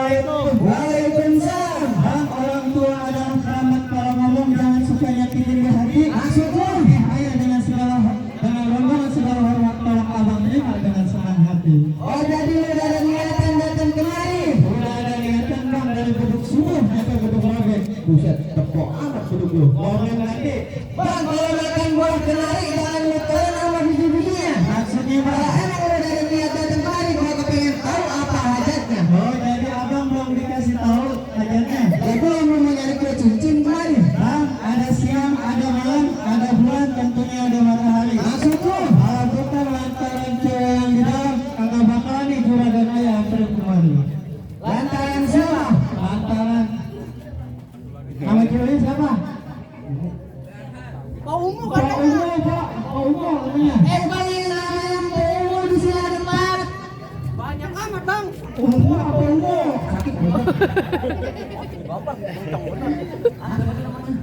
Waalaikumsalam. Bang, orang tua adalah keramat, kalau ngomong jangan suka nyakitin di hati. Maksudnya? Ayo dengan rombongan segala hormat tolong abang terima dengan senang hati. Oh, jadi udah ada niatan datang kemari? Udah ada niatan bang dari beduk subuh sampai beduk robek. Buset, tepok amat beduk lu. Ngomong lagi. Bang, kalau makan buah kenari jangan lupa sama biji-bijinya. Maksudnya Kalau bang. emang udah ada niat datang kemari, gua kepengen tahu apa hajatnya. Oh, jadi abang belum dikasih tahu hajatnya. Ya gua mau nyari kue cincin kemari. Bang, ada siang, ada malam, ada bulan, tentunya ada matahari. Maksud lu? Kalau bukan lantaran cewek yang di dalam, kagak bakalan nih juragan ayah anterin kemari. Lantaran siapa? Lantaran nama ceweknya siapa? Pak Umu Pak kan? Umu, Pak. Pak Umu namanya. Bang, yang namanya Umu di sini ada empat. Banyak amat bang. Umu apa Umu? Sakit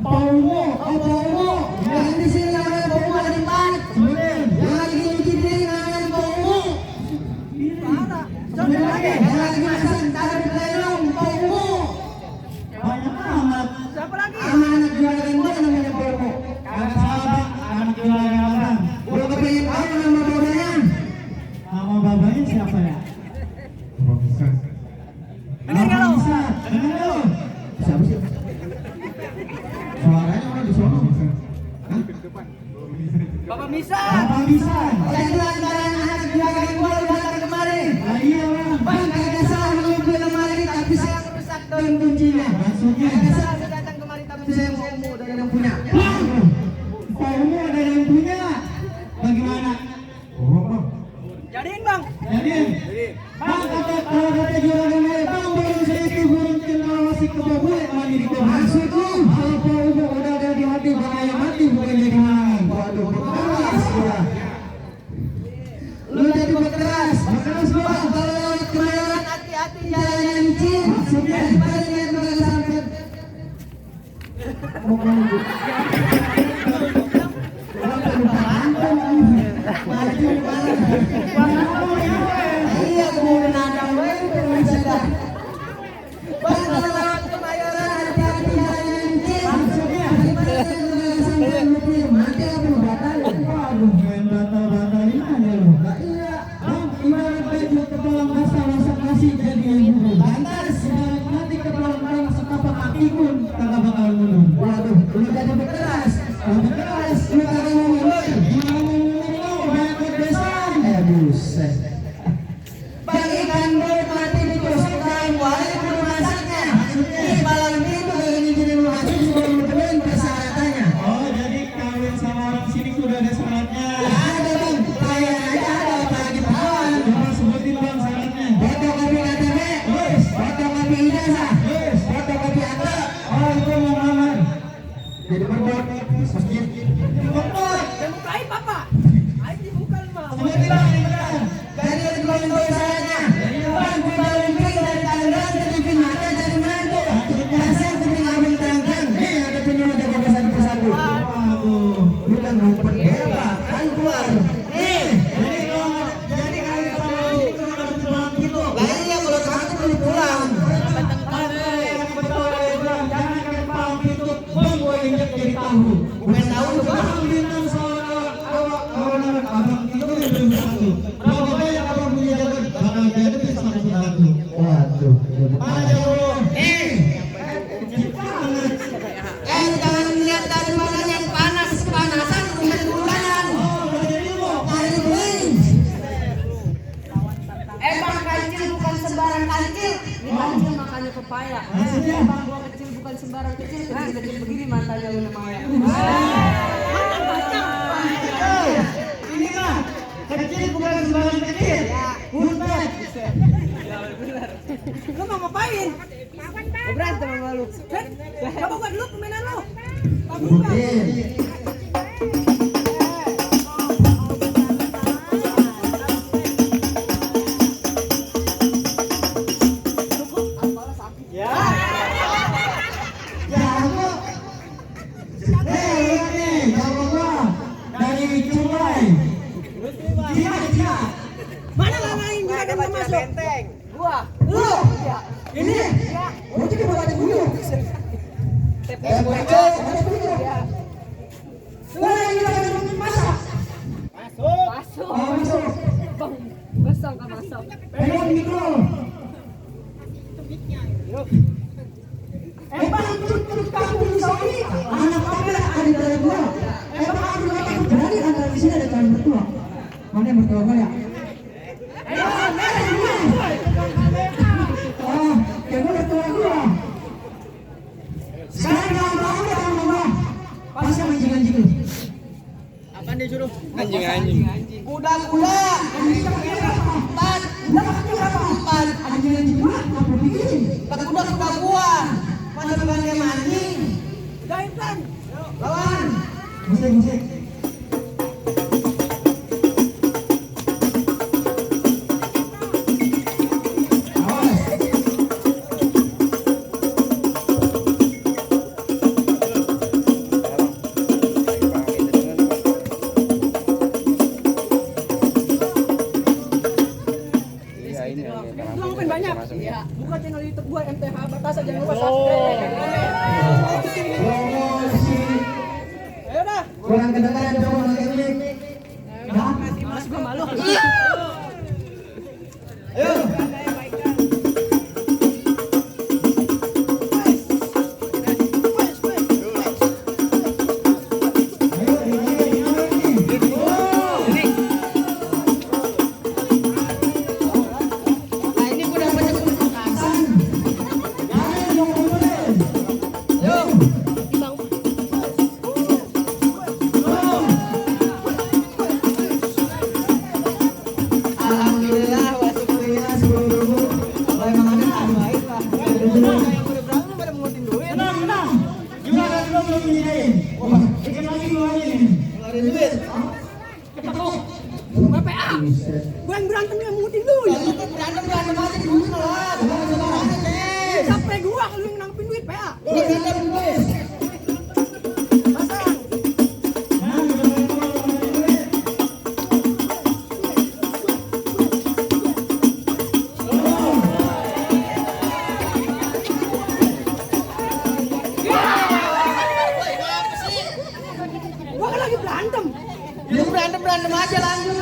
Pak Umu, apa Umu? yang di sini namanya Umu ada empat. Sebenarnya. Yang lagi nyuci piring namanya Umu. Parah. Sebenarnya lagi. Yang lagi masak taruh di plenum Umu. Banyak amat. Siapa lagi? Sama anak juragan gua namanya Umu. Kagak salah bang, anak juragan abang. Gua kepengen tahu nama babanya. Nama babanya siapa ya? Dengar nggak lo? Bisa, dengar nggak lo? Siapa sih? Suaranya orang di sono. Bapak Misa. Bapak bisa. Jadi lantaran anak juragan gua lu datang kemari. Ah, iya bang. Bang, kagak salah lu beli lemari tapi saya rusak daun kuncinya. Maksudnya? Kagak salah saya datang kemari tapi saya mau Umu dari yang punya. Pak Umu ada yang punya. Bagaimana? Jadiin bang. Jadi, bang kalau kata juragan ayah, bang baru saya itu burung cenawasi ke bawah boleh mandi di bawah. Maksud lu? Kalau Pak Umu udah ada di hati, bang ayah mati bukan jadi halangan. Waduh, berkeras gua. Lu jadi berkeras. Berkeras, Bang. Bang, kalau lewat Kemayoran hati-hati jalannya licin. Maksudnya? Daripada lihat kagak sampai. Mau ngomong. Kenapa lupa nonton? Maju banget. Iya, kemudian ada sudah. Bang, kalau lewat Kemayoran hati-hati jalannya licin. Maksudnya? Daripada lihat kagak sampai mobil. Mati apa lu batalin? Waduh, main batal-batalin aja lu. Nah, iya. Bang, ibarat baju kepalang basah masak nasi jadi yang burung. Lantas. Ibarat mati kepalang barang setapak kaki pun kagak bakal mundur. Waduh, lu jadi berkeras. Berkeras. Lu kagak mau mundur. Gimana mau banyak besan? Buset. Bang, ikan baru mati ditusuk dalam warai perlu masaknya. Ini malam itu kagak nyicilin lu masuk sebelum lu penuhin persyaratannya. Oh, jadi kawin sama orang sini udah ada syaratnya. Ada bang, pelayan aja ada apalagi perawan. Coba sebutin bang syaratnya. Fotokopi KTP, fotokopi ijazah, fotokopi akta. Oh, itu mau ngelamar. Jadi berbot, masjid. Betul. Saya bukain papa. Ayo dibukain mah. Sebutin bang yang benar. Jadi lu belum tahu syaratnya. Bang, kita limping dari Tangerang ke TV Mata jadi menantu. Hasil TV ngambil tangkang. Nih ada penyuluh jaga satu persatu. Waduh. Lu kan ngumpet hebat, kan keluar. Nih, Jadi kalau ini kan ada tulang gitu. lah iya kalau takut lu pulang. Jangan kayak paham itu. Bang, gue injek jadi tahu. Bukan tahu lu bang. Bang, bintang seorang awak abang itu kan belum satu. Berapa banyak abang punya jalan bakal jadi satu satu. Waduh. Mana jauh? Lu jangan lihat dari mana yang panas, kepanasan bukan bulanan. Oh, udah jadi lu. Cari bling. Bang, kancil bukan sembarang kancil. Ini kancil makanya pepaya. Maksudnya? Bang gua kecil bukan sembarang kecil. Kecil begini matanya lu namanya. Ini mah kecil bukan sembarang kecil. Buset. Lu mau ngapain? Gua berantem sama lu. Coba gua dulu permainan lu. Kamu Bukti. Ya. Jago. Lihat nih, jago gua dari Cumai. Dia. mana lain juga ada masuk? gua. Lu. Iya. Ini. Iya. Oh, jadi bawa di dulu. Bocor. Iya. Mana yang kita masak? Masuk. Oh, masuk. Bang, besok kan masuk. Pegang mikro. Bang, cukup kamu di sini. Anak kamu ada di dalam gua. Bang, aku lagi berani antara di sini ada kalian berdua. Mana yang berdua ya? Oh, yang berdua gua. Sekarang jangan bawa. Pasti anjing-anjing. Apaan dia suruh? Kuda. Empat. Anjing-anjing gua. Apa bikin? Kuda gua. Masa bukannya mancing. Jahitan. Lawan. Musik. Lu ngapain banyak? Iya. Buka channel YouTube gua MTH Batas jangan lupa subscribe. Ayo dah. Kurang kedengaran coba pakai mic. Mas gua malu. Ayo. Alhamdulillah masuk kuliah sebelum dulu. Kalau emang ada tambahin lah. Gimana lo belum nyediain? Bikin lagi lu ini. Ngeluarin duit. Gua PA. Gua yang berantem yang mengutin lu. Ya. Berantem aja dulu lah. Bukan sembarangan deh. Sampai gua kalau yang nanggepin duit PA. Berantem duit. Pasang. Gua kan lagi berantem. Lu berantem aja lanjut.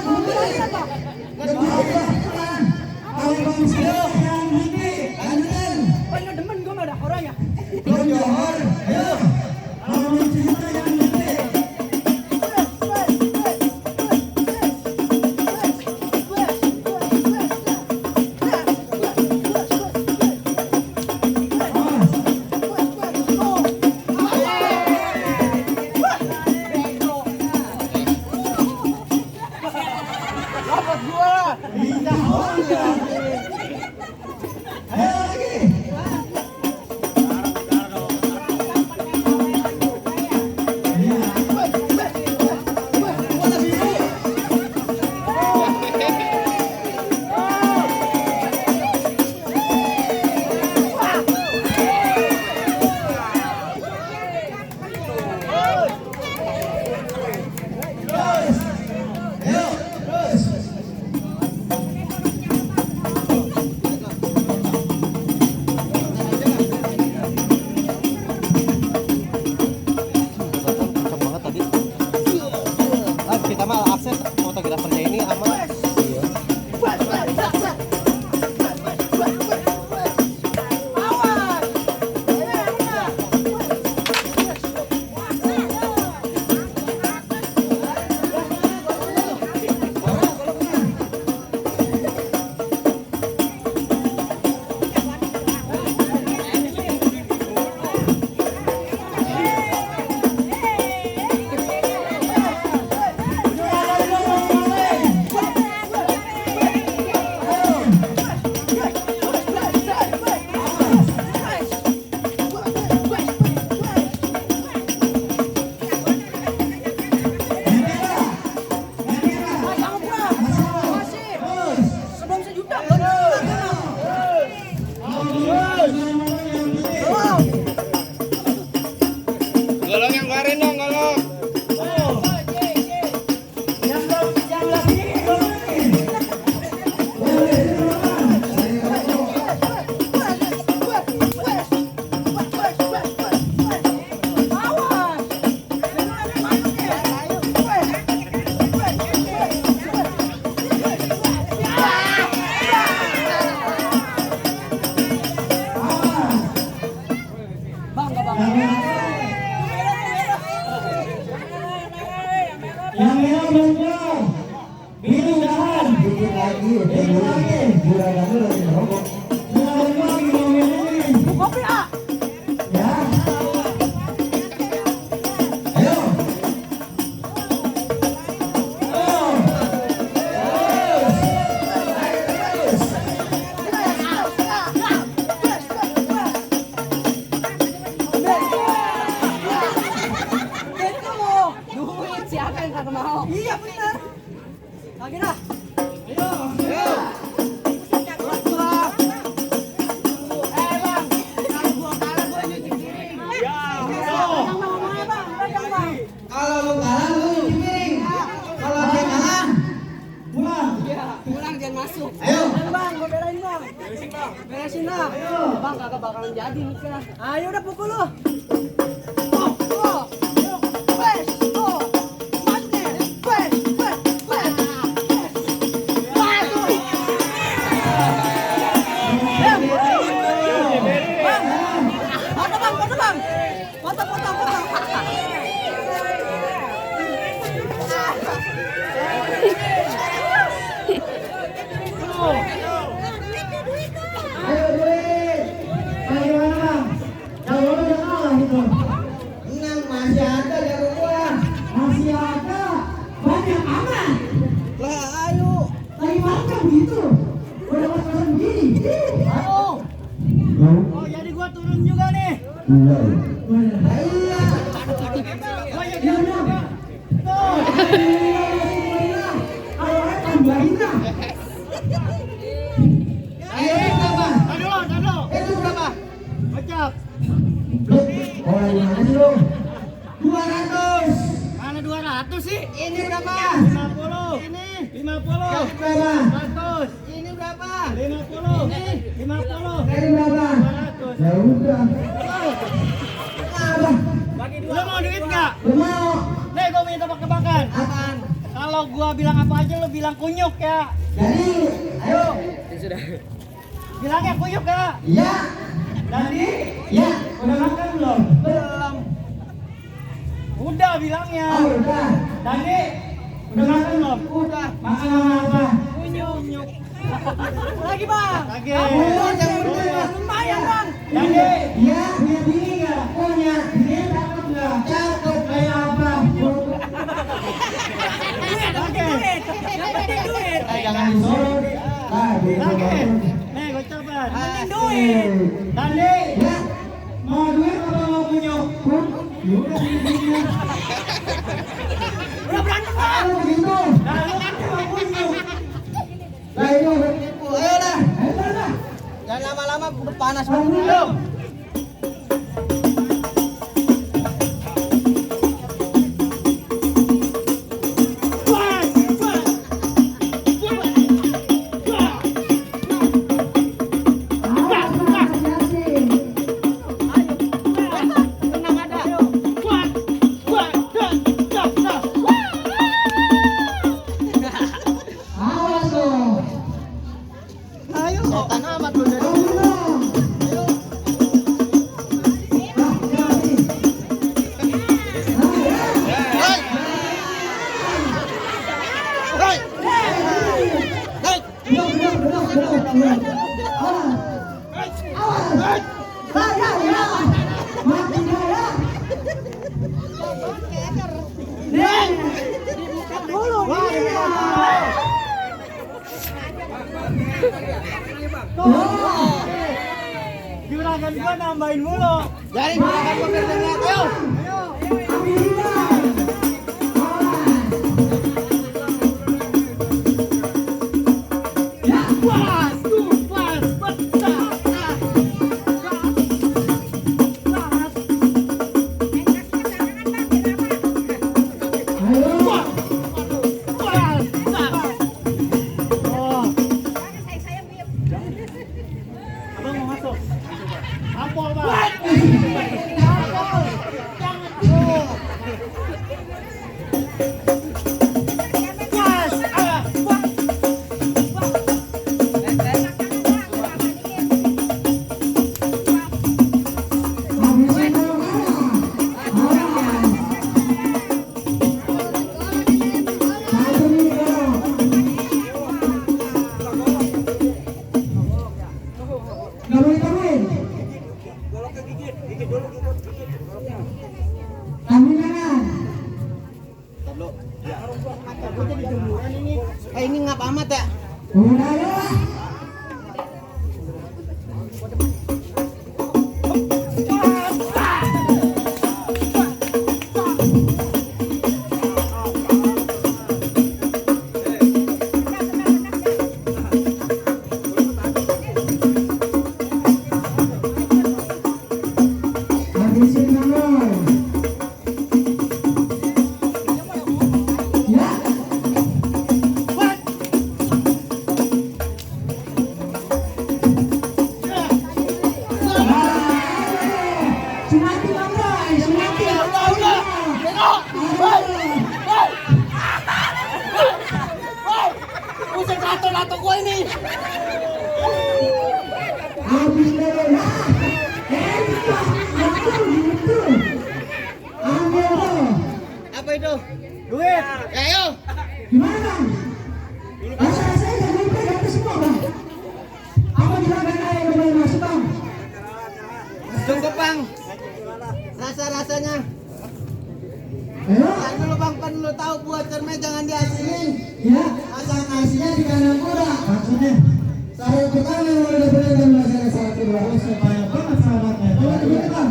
Itu lagi. Juragan lu lagi merokok. Juragan gua lagi ngomongin ini. Kopi ah. Ya. Ayo. Duit siapa yang kagak mau? Iya benar. Lagi dah. Kalau lu kalah lu nyuci piring. Kalau dia kalah, Pulang. Pulang jangan masuk. ayo. Bang, gue belain bang. Beresin dah. Bang kagak bakalan jadi nikah. Ayo udah pukul lu. Wes, mati. Wes. Foto bang. Foto. Ayo duit. Bagaimana bang? Kalau lu udah kalah itu. Tenang, masih ada jago gua. Masih ada. Banyak aman. Lah, ayo. Lagi makan begitu. Udah pas-pasan begini. Ayo. Oh, jadi gua turun juga nih. Iya. Iya. Ayo, berapa? Aduh. Itu berapa? Bocap. Oh, gimana sih lu? 200. Mana 200 sih? Ini berapa? 50. Ini 50. Kasih berapa? 100. Ini berapa? 50. 50. Ini berapa? 200. Ya udah. Apa? Lu mau duit nggak? Lu mau? Nih gua minta tebak-tebakan. Apaan? Kalau gua bilang apa aja lu bilang kunyuk ya. Jadi, ayo. Bilangnya kunyuk ya. Iya. Jadi Iya. udah makan belum? Belum. Udah bilangnya. Oh, udah. Jadi udah makan belum? Udah. Makan sama apa? Kunyuk. Lagi bang. Lagi. Yang bener. Lumayan bang. Jadi Iya, punya bini nggak? Punya. Bini cakep nggak? Cakep. Kayak apa? Duit. Yang penting duit. Jangan disorot. Ah, bini lagi. bagus. Nih gocapan. Penting duit. Tadi Ya. Mau duit apa mau kunyuk? Ya udah bini. Udah berantem bang. Kalau begitu. nah lu kan cuma kunyuk. Lah ini udah tipu. Ayo dah. Ayo dah. Jangan lama-lama udah panas Ayo. banget. Awas dong. Ayo. Setan amat lu dari. Ayo dong. Ah, jadi. Duduk. Awas. Awas. Ya. Mati ya. Juragan gua nambahin mulu. Dari belakang gua biar dengar. Ayo. Pas, tuh, pas, pecah. Abang mau masuk? Ampol bang. Pas, Habis dulu lah. Gitu. Ambil tuh. Apa itu? Duit. Ya, ayo. Gimana? Rasa-rasanya gak ngumpet itu semua bang. Apa juragan ayah udah mulai masuk bang? Cukup bang. Rasa-rasanya. Ayo. Kan dulu bang, kan lu tahu buat cermin jangan diasingin. Ya, asal nasinya di kanan kuda. Maksudnya, Syarat pertama yang udah benar dan masalah syarat kedua. banyak banget sahabatnya. Oh, iya bang.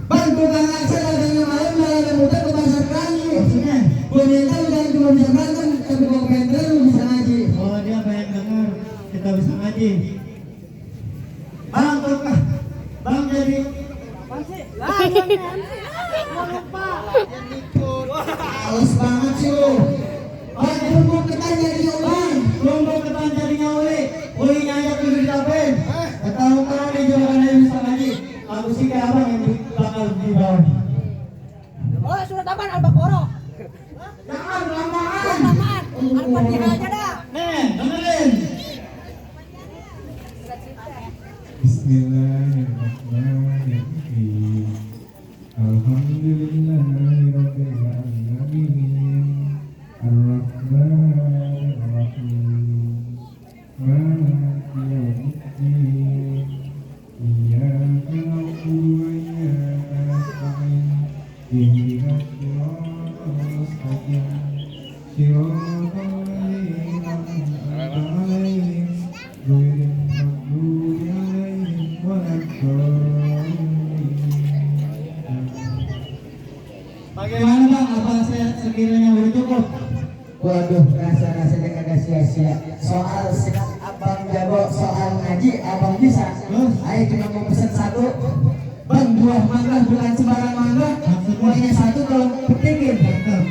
Bang, tukang aksa datangnya malam malam muda ke pasar keranji. Maksudnya, Boneka bukan cuma bisa berantem, tapi kalau pendek lu bisa ngaji. oh dia banyak dengar, kita bisa ngaji. Bang, tukang, bang jadi Alas banget sih lu. Bang, tunggu ketanya di orang. kelompok ketan jadi ngauli, uli nyanyak dulu di dapur. Ketahu-tahu nih juragan yang bisa ngaji. Aku sih kayak abang yang bakal di bawah. Oh, surat apaan? Al-Baqarah. Jangan lamaan. Tamaan. Al-Fatihah aja dah. Nih, dengerin. Bismillahirrahmanirrahim. Alhamdulillahirabbil alamin. Arrahmanirrahim. Maliki yaumiddin. Iyyaka na'budu wa iyyaka nasta'in. Ihdinas siratal mustaqim. Siratal ladzina an'amta 'alaihim ghairil maghdubi 'alaihim waladdallin. Bagaimana bang? Apa saya sekiranya udah cukup? Waduh, rasa-rasanya kagak sia-sia. Soal silat abang jago, soal ngaji abang bisa. Ayo cuma mau pesen satu. Bang, buah mangga bukan sembarang mangga. Buahnya satu kalau petikin.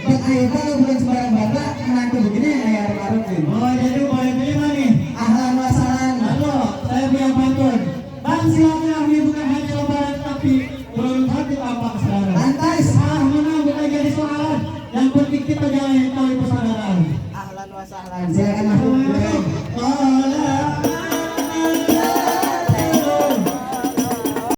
Bang, ayo kalau bukan sembarang mangga, menantu begini ayo arep-arepin. Oh jadi boleh terima nih. Ahlan wa sahlan. Halo, saya punya pantun. Bang silaturahmi bukan hanya lebaran tapi berhati apa sekarang. Lantai. Mana bukan jadi soalan. Yang penting kita jangan tahu persaudaraan. Ahlan wa sahlan. Silakan